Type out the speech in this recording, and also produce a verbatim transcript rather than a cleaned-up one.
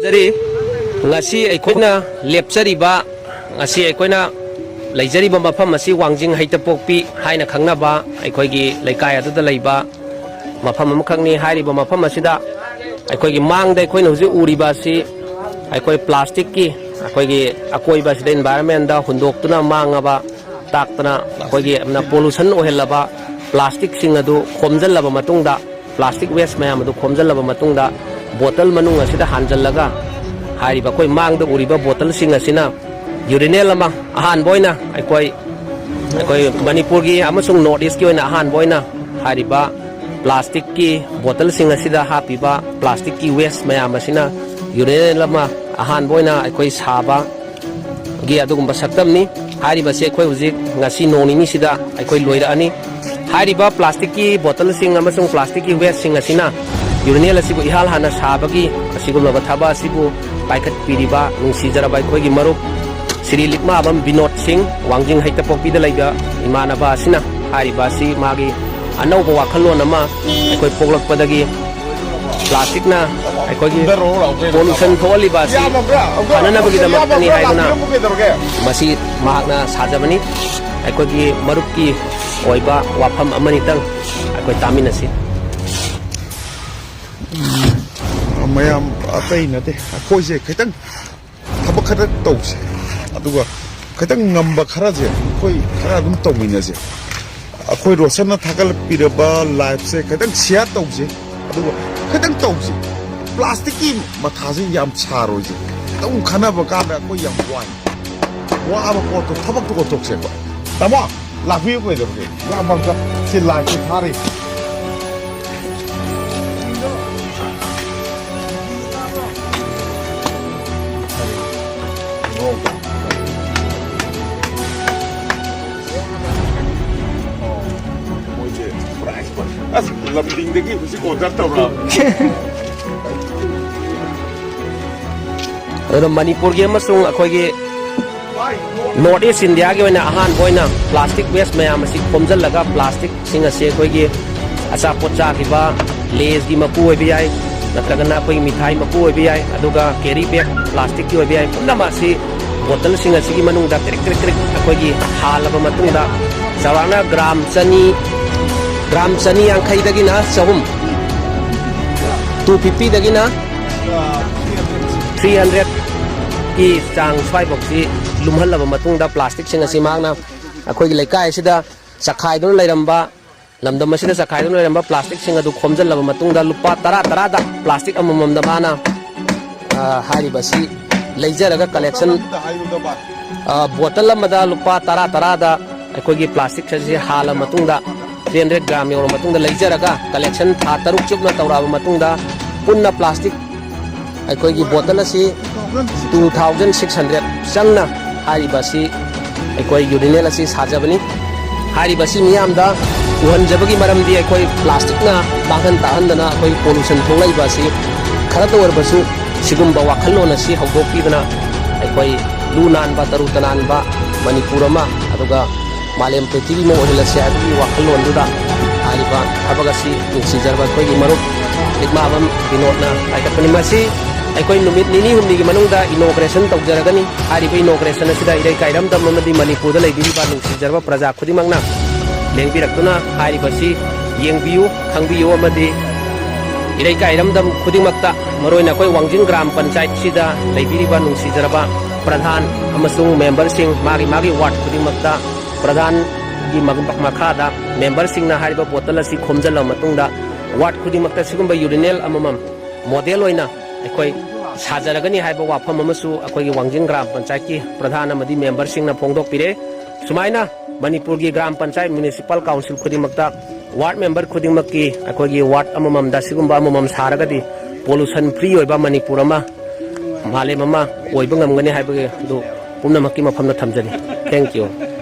ꯀꯔꯤ? ꯉꯁꯤ ꯑꯩꯈꯣꯏꯅ ꯂꯦꯞꯆꯔꯤꯕ, ꯉꯁꯤ ꯑꯩꯈꯣꯏꯅ ꯂꯩꯖꯔꯤꯕ ꯃꯐꯝ ꯑꯁꯤ ꯋꯥꯡꯖꯤꯡ ꯍꯩꯇꯄꯣꯛꯄꯤ ꯍꯥꯏꯅ ꯈꯪꯅꯕ ꯑꯩꯈꯣꯏꯒꯤ ꯂꯩꯀꯥꯏ ꯑꯗꯨꯗ ꯂꯩꯕ ꯃꯐꯝ ꯑꯃꯈꯛꯅꯤ꯫ ꯍꯥꯏꯔꯤꯕ ꯃꯐꯝ ꯑꯁꯤꯗ ꯑꯩꯈꯣꯏꯒꯤ ꯃꯥꯡꯗ ꯑꯩꯈꯣꯏꯅ ꯍꯧꯖꯤꯛ ꯎꯔꯤꯕ ꯑꯁꯤ ꯑꯩꯈꯣꯏ ꯄ꯭ꯂꯥꯁꯇꯤꯛꯀꯤ, ꯑꯩꯈꯣꯏꯒꯤ ꯑꯀꯣꯏꯕ ꯑꯁꯤꯗ environment ꯗ ꯍꯨꯟꯗꯣꯛꯇꯨꯅ ꯃꯥꯡꯉꯕ, ꯇꯥꯛꯇꯅ ꯑꯩꯈꯣꯏꯒꯤ ꯌꯥꯝꯅ pollution ꯑꯣꯏꯍꯜꯂꯕ ꯄ꯭ꯂꯥꯁꯇꯤꯛꯁꯤꯡ ꯑꯗꯨ ꯈꯣꯝꯖꯤꯜꯂꯕ ꯃꯇꯨꯡꯗ, ꯄ꯭ꯂꯥꯁꯇꯤꯛ waste ꯃꯌꯥꯝ ꯑꯗꯨ ꯈꯣꯝꯖꯤꯜꯂꯕ ꯃꯇꯨꯡꯗ, ꯕꯣꯇꯜ ꯃꯅꯨꯡ ꯑꯁꯤꯗ ꯍꯥꯟꯖꯜꯂꯒ, ꯍꯥꯏꯔꯤꯕ ꯑꯩꯈꯣꯏ ꯃꯥꯡꯗ ꯎꯔꯤꯕ ꯕꯣꯇꯜꯁꯤꯡ ꯑꯁꯤꯅ urinal ꯑꯃ, ꯑꯍꯥꯟꯕ ꯑꯣꯏꯅ ꯑꯩꯈꯣꯏ, ꯑꯩꯈꯣꯏ ꯃꯅꯤꯄꯨꯔꯒꯤ ꯑꯃꯁꯨꯡ North East ꯀꯤ ꯑꯣꯏꯅ ꯑꯍꯥꯟꯕ ꯑꯣꯏꯅ ꯍꯥꯏꯔꯤꯕ ꯄ꯭ꯂꯥꯁꯇꯤꯛꯀꯤ ꯕꯣꯇꯜꯁꯤꯡ ꯑꯁꯤꯗ ꯍꯥꯞꯄꯤꯕ ꯄ꯭ꯂꯥꯁꯇꯤꯛꯀꯤ waste ꯃꯌꯥꯝ ꯑꯁꯤꯅ urinal ꯑꯃ ꯑꯍꯥꯟꯕ ꯑꯣꯏꯅ ꯑꯩꯈꯣꯏ ꯁꯥꯕ ꯒꯤ ꯑꯗꯨꯒꯨꯝꯕ ꯁꯛꯇꯝꯅꯤ꯫ ꯍꯥꯏꯔꯤꯕꯁꯤ ꯑꯩꯈꯣꯏ ꯍꯧꯖꯤꯛ ꯉꯁꯤ ꯅꯣꯡ ꯅꯤꯅꯤꯁꯤꯗ ꯑꯩꯈꯣꯏ ꯂꯣꯏꯔꯛꯑꯅꯤ꯫ ꯍꯥꯏꯔꯤꯕ ꯄ꯭ꯂꯥꯁꯇꯤꯛꯀꯤ ꯕꯣꯇꯜꯁꯤꯡ ꯑꯃꯁꯨꯡ ꯄ꯭ꯂꯥꯁꯇꯤꯛꯀꯤ waste ꯁꯤꯡ ꯑꯁꯤꯅ urinal ꯑꯁꯤꯕꯨ ꯏꯍꯥꯟ ꯍꯥꯟꯅ ꯁꯥꯕꯒꯤ ꯑꯁꯤꯒꯨꯝꯂꯕ ꯊꯕꯛ ꯑꯁꯤꯕꯨ ꯄꯥꯏꯈꯠꯄꯤꯔꯤꯕ ꯅꯨꯡꯁꯤꯖꯔꯕ ꯑꯩꯈꯣꯏꯒꯤ ꯃꯔꯨꯞ ꯁ꯭ꯔꯤ ꯂꯤꯛꯃꯥꯕꯝ ꯕꯤꯅꯣꯗ ꯁꯤꯡ, ꯋꯥꯡꯖꯤꯡ ꯍꯩꯇꯄꯣꯛꯄꯤꯗ ꯂꯩꯕ ꯏꯃꯥꯟꯅꯕ ꯑꯁꯤꯅ ꯍꯥꯏꯔꯤꯕ ꯑꯁꯤ ꯃꯥꯒꯤ ꯑꯅꯧꯕ ꯋꯥꯈꯜꯂꯣꯟ ꯑꯃ ꯑꯩꯈꯣꯏ ꯄꯣꯛꯂꯛꯄꯗꯒꯤ ꯄ꯭ꯂꯥꯁꯇꯤꯛꯅ ꯑꯩꯈꯣꯏꯒꯤ pollution ꯊꯣꯛꯍꯜꯂꯤꯕ ꯑꯁꯤ ꯐꯅꯅꯕꯒꯤꯗꯃꯛꯇꯅꯤ ꯍꯥꯏꯗꯨꯅ ꯃꯁꯤ ꯃꯍꯥꯛꯅ ꯁꯥꯖꯕꯅꯤ꯫ ꯑꯩꯈꯣꯏꯒꯤ ꯃꯔꯨꯞꯀꯤ ꯑꯣꯏꯕ ꯋꯥꯐꯝ ꯑꯃꯅꯤꯇꯪ ꯑꯩꯈꯣꯏ ꯇꯥꯃꯤꯟꯅꯁꯤ꯫ ꯃꯌꯥꯝ ꯑꯇꯩ ꯅꯠꯇꯦ, ꯑꯩꯈꯣꯏꯁꯦ ꯈꯤꯇꯪ ꯊꯕꯛ ꯈꯔ ꯇꯧꯁꯦ, ꯑꯗꯨꯒ ꯈꯤꯇꯪ ꯉꯝꯕ ꯈꯔꯁꯦ ꯑꯩꯈꯣꯏ ꯈꯔ ꯑꯗꯨꯝ ꯇꯧꯃꯤꯟꯅꯁꯦ꯫ ꯑꯩꯈꯣꯏ ꯔꯣꯁꯟꯅ ꯊꯥꯒꯠꯄꯤꯔꯕ live ꯁꯦ ꯈꯤꯇꯪ share ꯇꯧꯁꯦ, ꯑꯗꯨꯒ ꯈꯤꯇꯪ ꯇꯧꯁꯦ꯫ ꯄ꯭ꯂꯥꯁꯇꯤꯛꯀꯤ ꯃꯊꯥꯁꯦ ꯌꯥꯝ ꯁꯥꯔꯣꯏꯁꯦ꯫ ꯈꯤꯇꯪ ꯈꯟꯅꯕ ꯀꯥꯟꯗ ꯑꯩꯈꯣꯏ ꯌꯥꯝ ꯋꯥꯏ꯫ ꯋꯥꯕ ꯄꯣꯠꯇꯣ ꯊꯕꯛꯇꯣ ꯑꯣꯟꯊꯣꯛꯁꯦꯕ꯫ ꯇꯥꯃꯣ, ꯂꯥꯛꯄꯤꯌꯨ ꯀꯩꯗꯧꯔꯒꯦ? ꯌꯥꯝ ꯄꯥꯝꯖ-, ꯁꯤ live ꯁꯦ ꯊꯥꯔꯤ꯫ ꯃꯣꯏꯁꯦ ꯄꯨꯔꯥ expert꯫ ꯑꯁ, ꯂꯝꯗꯤꯡꯗꯒꯤ ꯍꯧꯖꯤꯛ order ꯇꯧꯔꯛꯑꯕꯅꯤ꯫ ꯑꯗꯨꯅ ꯃꯅꯤꯄꯨꯔꯒꯤ ꯑꯃꯁꯨꯡ ꯑꯩꯈꯣꯏꯒꯤ North East India ꯒꯤ ꯑꯣꯏꯅ ꯑꯍꯥꯟꯕ ꯑꯣꯏꯅ ꯄ꯭ꯂꯥꯁꯇꯤꯛ waste ꯃꯌꯥꯝ ꯑꯁꯤ ꯈꯣꯝꯖꯤꯜꯂꯒ, ꯄ꯭ꯂꯥꯁꯇꯤꯛꯁꯤꯡ ꯑꯁꯤ ꯑꯩꯈꯣꯏꯒꯤ ꯑꯆꯥꯄꯣꯠ ꯆꯥꯈꯤꯕ, Lays ꯒꯤ ꯃꯀꯨ ꯑꯣꯏꯕ ꯌꯥꯏ, ꯅꯠꯇ꯭ꯔꯒꯅ ꯑꯩꯈꯣꯏꯒꯤ ꯃꯤꯊꯥꯏ ꯃꯀꯨ ꯑꯣꯏꯕ ꯌꯥꯏ, ꯑꯗꯨꯒ ꯀꯦꯔꯤ ꯕꯦꯒ ꯄ꯭ꯂꯥꯁꯇꯤꯛꯀꯤ ꯑꯣꯏꯕ ꯌꯥꯏ, ꯄꯨꯝꯅꯃꯛ ꯑꯁꯤ ꯕꯣꯇꯜꯁꯤꯡ ꯑꯁꯤꯒꯤ ꯃꯅꯨꯡꯗ ꯀ꯭ꯔꯤꯛ ꯀ꯭ꯔꯤꯛ ꯀ꯭ꯔꯤꯛ ꯑꯩꯈꯣꯏꯒꯤ ꯍꯥꯜꯂꯕ ꯃꯇꯨꯡꯗ, ꯆꯥꯎꯔꯥꯛꯅ ꯒ꯭ꯔꯥꯝ ꯆꯅꯤ, ꯒ꯭ꯔꯥꯝ ꯆꯅꯤ ꯌꯥꯡꯈꯩꯗꯒꯤꯅ ꯆꯍꯨꯝ, ꯇꯨ ꯐꯤꯐꯇꯤꯗꯒꯤꯅ ꯊ꯭ꯔꯤ ꯍꯟꯗ꯭ꯔꯦꯠꯀꯤ ꯆꯥꯡ ꯁ꯭ꯋꯥꯏꯐꯥꯎꯁꯤ ꯂꯨꯝꯍꯜꯂꯕ ꯃꯇꯨꯡꯗ, ꯄ꯭ꯂꯥꯁꯇꯤꯛꯁꯤꯡ ꯑꯁꯤ ꯃꯍꯥꯛꯅ ꯑꯩꯈꯣꯏꯒꯤ ꯂꯩꯀꯥꯏ ꯑꯁꯤꯗ ꯆꯈꯥꯏꯗꯨꯅ ꯂꯩꯔꯝꯕ, ꯂꯝꯗꯝ ꯑꯁꯤꯗ ꯆꯈꯥꯏꯗꯨꯅ ꯂꯩꯔꯝꯕ ꯄ꯭ꯂꯥꯁꯇꯤꯛꯁꯤꯡ ꯑꯗꯨ ꯈꯣꯝꯖꯤꯜꯂꯕ ꯃꯇꯨꯡꯗ, ꯂꯨꯄꯥ ꯇꯔꯥ ꯇꯔꯥꯗ ꯄ꯭ꯂꯥꯁꯇꯤꯛ ꯑꯃꯃꯝꯗ ꯃꯥꯅ, ꯑ, ꯍꯥꯏꯔꯤꯕ ꯑꯁꯤ ꯂꯩꯖꯔꯒ ꯀꯂꯦꯛꯁꯟ, ꯑ, ꯕꯣꯇꯜ ꯑꯃꯗ ꯂꯨꯄꯥ ꯇꯔꯥ ꯇꯔꯥꯗ ꯑꯩꯈꯣꯏꯒꯤ ꯄ꯭ꯂꯥꯁꯇꯤꯛ ꯑꯁꯤ ꯍꯥꯜꯂ ꯃꯇꯨꯡꯗ, ꯊ꯭ꯔꯤ ꯍꯟꯗ꯭ꯔꯦꯠ ꯒ꯭ꯔꯥꯝ ꯌꯧꯔꯕ ꯃꯇꯨꯡꯗ ꯂꯩꯖꯔꯒ, ꯀꯂꯦꯛꯁꯟ ꯊꯥ ꯇꯔꯨꯛ ꯆꯨꯞꯅ ꯇꯧꯔꯛꯑꯕ ꯃꯇꯨꯡꯗ, ꯄꯨꯟꯅ ꯄ꯭ꯂꯥꯁꯇꯤꯛ ꯑꯩꯈꯣꯏꯒꯤ ꯕꯣꯇꯜ ꯑꯁꯤ ꯇꯨ ꯊꯥꯎꯖꯟ ꯁꯤꯛꯁ ꯍꯟꯗ꯭ꯔꯦꯠ ꯆꯪꯅ ꯍꯥꯏꯔꯤꯕ ꯑꯁꯤ ꯑꯩꯈꯣꯏ ꯌꯨꯔꯤꯅꯦꯜ ꯑꯁꯤ ꯁꯥꯖꯕꯅꯤ꯫ ꯍꯥꯏꯔꯤꯕ ꯑꯁꯤ ꯃꯤꯌꯥꯝꯗ ꯎꯍꯟꯖꯕꯒꯤ ꯃꯔꯝꯗꯤ, ꯑꯩꯈꯣꯏ ꯄ꯭ꯂꯥꯁꯇꯤꯛꯅ ꯃꯥꯡꯍꯟ ꯇꯥꯛꯍꯟꯗꯅ ꯑꯩꯈꯣꯏ ꯄꯣꯂꯨꯁꯟ ꯊꯣꯛꯂꯛꯏꯕ ꯑꯁꯤ ꯈꯔꯇ ꯑꯣꯏꯔꯕꯁꯨ ꯁꯤꯒꯨꯝꯕ ꯋꯥꯈꯜꯂꯣꯟ ꯑꯁꯤ ꯍꯧꯗꯣꯛꯄꯤꯗꯨꯅ, ꯑꯩꯈꯣꯏ ꯂꯨ ꯅꯥꯟꯕ, ꯇꯔꯨ ꯇꯅꯥꯟꯕ ꯃꯅꯤꯄꯨꯔ ꯑꯃ, ꯑꯗꯨꯒ ꯃꯥꯂꯦꯝ ꯄ꯭ꯔꯤꯊꯤꯕꯤ ꯑꯃ ꯑꯣꯏꯍꯜꯂꯁꯤ ꯍꯥꯏꯕꯒꯤ ꯋꯥꯈꯜꯂꯣꯟꯗꯨꯗ ꯍꯥꯏꯔꯤꯕ ꯊꯕꯛ ꯑꯁꯤ ꯅꯨꯡꯁꯤꯖꯔꯕ ꯑꯩꯈꯣꯏꯒꯤ ꯃꯔꯨꯞ ꯂꯤꯛꯃꯥꯕꯝ ꯕꯤꯅꯣꯗꯅ ꯄꯥꯏꯈꯠꯄꯅꯤ꯫ ꯃꯁꯤ ꯑꯩꯈꯣꯏ ꯅꯨꯃꯤꯠ ꯅꯤꯅꯤ ꯍꯨꯝꯅꯤꯒꯤ ꯃꯅꯨꯡꯗ ꯏꯅꯣꯒ꯭ꯔꯦꯁꯟ ꯇꯧꯖꯔꯒꯅꯤ꯫ ꯍꯥꯏꯔꯤꯕ ꯏꯅꯣꯒ꯭ꯔꯦꯁꯟ ꯑꯁꯤꯗ ꯏꯔꯩꯀꯥꯏ ꯏꯔꯝꯗꯝ ꯑꯃꯗꯤ ꯃꯅꯤꯄꯨꯔꯗ ꯂꯩꯕꯤꯔꯤꯕ ꯅꯨꯡꯁꯤꯖꯔꯕ ꯄ꯭ꯔꯖꯥ ꯈꯨꯗꯤꯡꯃꯛꯅ ꯂꯦꯡꯕꯤꯔꯛꯇꯨꯅ ꯍꯥꯏꯔꯤꯕꯁꯤ ꯌꯦꯡꯕꯤꯌꯨ, ꯈꯪꯕꯤꯌꯨ ꯑꯃꯗꯤ ꯏꯔꯩꯀꯥꯏ ꯏꯔꯝꯗꯝ ꯈꯨꯗꯤꯡꯃꯛꯇ, ꯃꯔꯨꯑꯣꯏꯅ ꯑꯩꯈꯣꯏ ꯋꯥꯡꯖꯤꯡ ꯒ꯭ꯔꯥꯝ ꯄꯟꯆꯥꯌꯠꯁꯤꯗ ꯂꯩꯕꯤꯔꯤꯕ ꯅꯨꯡꯁꯤꯖꯔꯕ ꯄ꯭ꯔꯙꯥꯟ ꯑꯃꯁꯨꯡ ꯃꯦꯝꯕꯔꯁꯤꯡ, ꯃꯥꯒꯤ ꯃꯥꯒꯤ ꯋꯥꯔꯗ ꯈꯨꯗꯤꯡꯃꯛꯇ ꯄ꯭ꯔꯙꯥꯟꯒꯤ ꯃ-, ꯃꯈꯥꯗ ꯃꯦꯝꯕꯔꯁꯤꯡꯅ ꯍꯥꯏꯔꯤꯕ ꯕꯣꯇꯜ ꯑꯁꯤ ꯈꯣꯝꯖꯤꯜꯂꯕ ꯃꯇꯨꯡꯗ, ꯋꯥꯔꯗ ꯈꯨꯗꯤꯡꯃꯛꯇ ꯁꯤꯒꯨꯝꯕ ꯌꯨꯔꯤꯅꯦꯜ ꯑꯃꯃꯝ ꯃꯣꯗꯦꯜ ꯑꯣꯏꯅ ꯑꯩꯈꯣꯏ ꯁꯥꯖꯔꯒꯅꯤ ꯍꯥꯏꯕ ꯋꯥꯐꯝ ꯑꯃꯁꯨ ꯑꯩꯈꯣꯏꯒꯤ ꯋꯥꯡꯖꯤꯡ ꯒ꯭ꯔꯥꯝ ꯄꯟꯆꯥꯌꯠꯀꯤ ꯄ꯭ꯔꯙꯥꯟ ꯑꯃꯗꯤ ꯃꯦꯝꯕꯔꯁꯤꯡꯅ ꯐꯣꯡꯗꯣꯛꯄꯤꯔꯦ꯫ ꯁꯨꯃꯥꯏꯅ ꯃꯅꯤꯄꯨꯔꯒꯤ ꯒ꯭ꯔꯥꯝ ꯄꯟꯆꯥꯌꯠ, ꯃ꯭ꯌꯨꯅꯤꯁꯤꯄꯥꯜ ꯀꯥꯎꯟꯁꯤꯜ ꯈꯨꯗꯤꯡꯃꯛꯇ ꯋꯥꯔꯗ ꯃꯦꯝꯕꯔ ꯈꯨꯗꯤꯡꯃꯛꯀꯤ ꯑꯩꯈꯣꯏꯒꯤ ꯋꯥꯔꯗ ꯑꯃꯃꯝꯗ ꯁꯤꯒꯨꯝꯕ ꯑꯃꯃꯝ ꯁꯥꯔꯒꯗꯤ ꯄꯣꯂꯨꯁꯟ ꯐ꯭ꯔꯤ ꯑꯣꯏꯕ ꯃꯅꯤꯄꯨꯔ ꯑꯃ, ꯃꯥꯂꯦꯝ ꯑꯃ ꯑꯣꯏꯕ ꯉꯝꯒꯅꯤ ꯍꯥꯏꯕꯒꯤ ꯑꯗꯨ ꯄꯨꯝꯅꯃꯛꯀꯤ ꯃꯐꯝꯗ ꯊꯝꯖꯔꯤ꯫ Thank you꯫